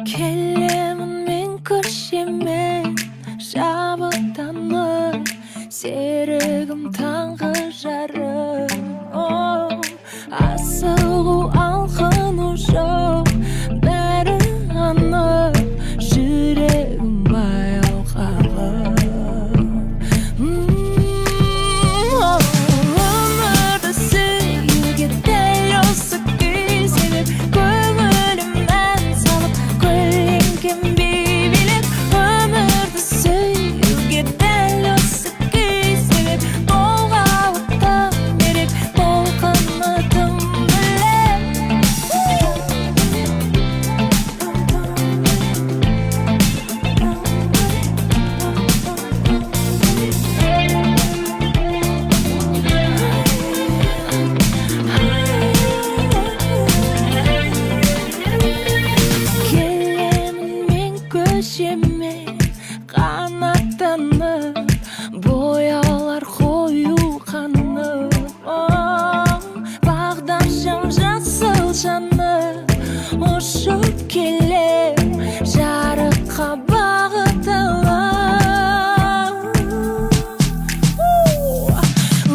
Келемін мен көшемен шабыттанып, серігім, таңғы жарық. О, асығу, алқыну жоқ, бәрі анық, жүрегім баяу қағып. Өмірді сүюге дәл осы күй себеп. Көңілім ән салып, көлеңкем би билеп. Өмірді сүюге дәл осы күй себеп. Толғауы тым ерек, толқыны тым бөлек. Келемін мен көшемен қанаттанып, бояулар қою қанып. О, бағдаршам жасыл жанып, ұшып келем жарыққа бағыт алып.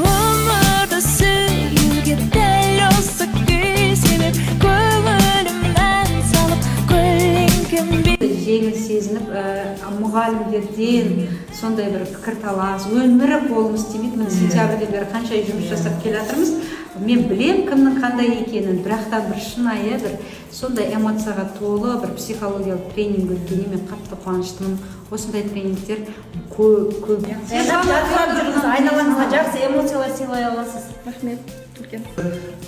Өмірді сүюге дәл осы күй себеп. Көңілім ән салып, көлеңкем би Жеңіл сезініп, мұғалімдерден сондай бір пікірталас, өмірі қолымыз тимейді. Міне, сентябрьден бері қанша ай жұмыс жасап келе жатырмыз. Мен білем кімнің қандай екенін, бірақ та бір шынайы, бір сондай эмоцияға толы бір психологиялық тренинг өткеніне мен қатты қуаныштымын. Осындай тренингтер көп, көп. Жарқырап жүріңіз, айналаңызға жақсы эмоциялар сыйлай аласыз. Рахмет үлкен.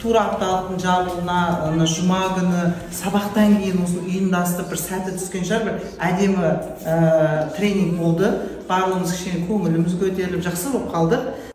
Тура апталықтың жабылуына, ана жұма күні сабақтан кейін осыны ұйымдастырып, бір сәті түскен шығар. Бір әдемі тренинг болды. Барлығымыз кішкене көңіліміз көтеріліп, жақсы болып қалдық.